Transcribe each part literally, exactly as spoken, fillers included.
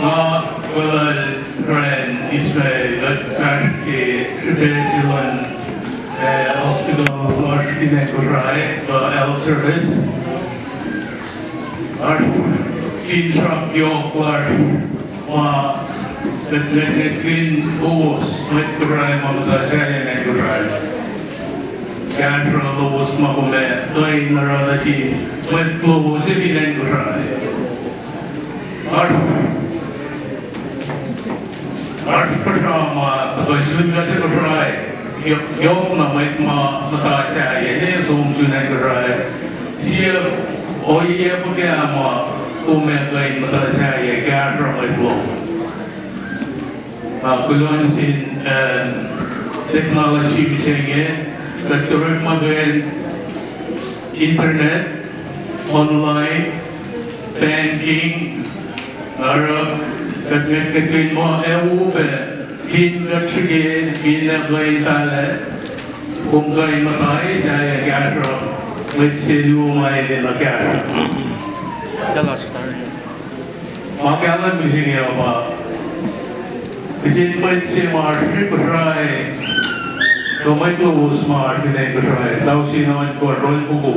Nga Kuhlal Ren Ismail, kuht fahsr ke srihpac se luhn, eh, hospital lasr fin acn Kosrae, kuh health service. Oasr finsrak yohk lasr ma kuht, kuht, kuht fin kowos mwet Kosrae ma muhta sahyacn acn Kosrae, kahsruh lowos ma kom ac kuh in oruh nuh sin mwet lowos fin acn Kosrae. Oasr, oasr puhsra ma tuhkuh sun kuht Kosrae, yohk, yohk na mwet ma muhta sahyac ne som sun acn Kosrae. Sie ohiyac fuhkah ma kom ac kuh in muhta sahyac kahsruh mwet lom? Ah, kuloh nuh sin, eh, technology mihsenge, kuht orekmakihn internet, online banking, oruh kuht, kuht, kuht kuh in muh ac upac, fin kuht srihke, fin ac kuh in pahlah, kom kuh in muhta sahyac kahsruh mwet se luo ma enenuh kahsruh. Ma kahlwem mihsenge uh pa, kihsen mwet se ma oasr Kosrae, kuh mwet lowos ma oasr fin acn Kosrae, tausin ohnkohsr tolfoko,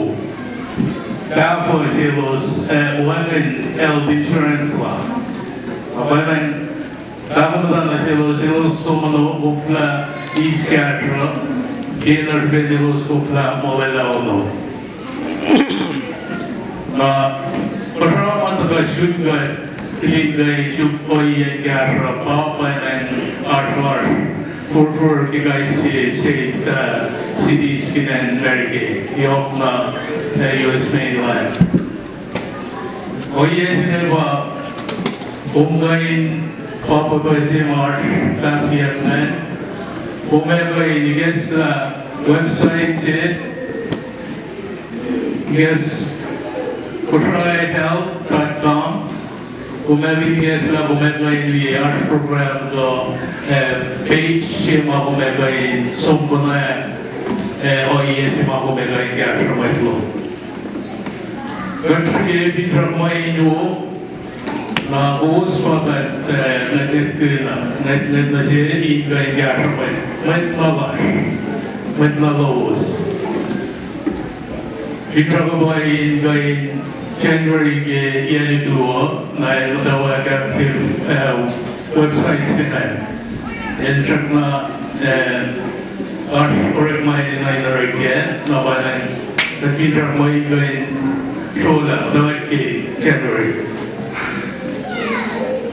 tahfuh selos, eh, wacngihn health insurance la. Appointment, tahfuh muhta na selos, selos som ono koflah eis kahsruh, ke na srihpen elos koflah molwelah ono. Na puhsra ma tuhkuh sun kuht, kihtin kuh in suk ohiyac kahsruh pa pwacnwacng oasr lasr forfor ke kais sie state, uh, cities fin acn America, yohk na, uh, U S mainland. Ohiyac se inge pa, kom kuh in, pa pwacpa se ma oasr pahsiyuck ingacn, kom ac kuh in ikacslah website se, ikacs Kosrae health dot com, kom ac ikacslah, kom ac kuh in liye oasr program kuh, eh, page se ma kom ac kuh in som konwacack, eh, ohiyac se ma kom ac kuh in kahsruh mwet lom. Kuht srihke finsrak ma in wo, na kowos pa kuht, eh, ngwet, ngwet, ngwet nuh se in kuh in kahsruh mwet, mwet na lasr, mwet na lowos. Finsrak uh pa in kuh in January ke yac lutu uh, na el muhtwacwacack ke, eh, website se inge. El srackna, eh, oasr orekma enenuh in orek kac, na pwacnwacng kuht finsrak muh in kuh in srolah, muhtwacwacack ke January.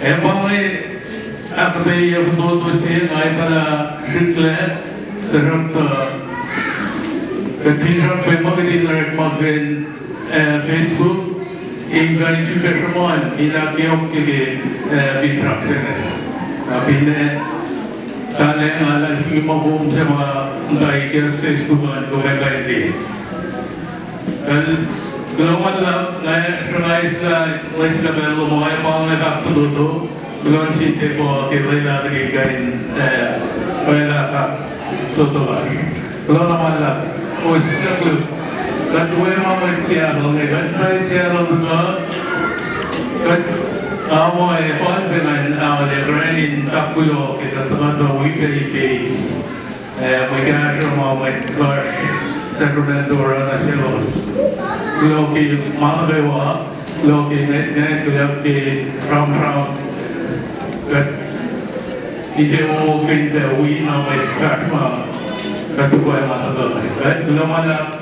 Ac pa inge ahkuhtweyac fototo se nga etuh lah srihklac, tuhsruhktuh kuht finsrak pac ma kuht in orekmakihn, eh, Facebook, in kuh in sifilpac sruhmuhn in ahkyohkye ke, eh, finsrak se inge. Na finne, talan nga luhlahlfongi ma kom se ma muhta ikacs Facebook an kom ac kuh in liye. Kuloh ma luhlahp, nga sruhnga eislah, nga eislah pacl lom an, pa inge fahk fototo, kuloh nuh sin tepuh ke lwelah kuht in kuh in, eh, oraclah fahk fototo lasr. Kuloh na ma luhlahp, kowos suc koluk, kuht we ma mwet Seattle inge, kuht pa Seattle uh, kuht, ah, ma, eh, pa inge pacna, ah, arulacna in fahk kuloh ke kuht tuhkuh tuh wi pac ipeis. Eh, mwe kahsruh ma mwet lasr Sacramento oruh nuh selos. Kuloh ke ma nuh kwewa, kuloh ke ngwetngwet, kuloh ke sramsram. Kuht insewowo fin pac wi na mwet fahsr ma kuht tuhkuh ma tuhkuh. Kuht kuloh ma luhlahp.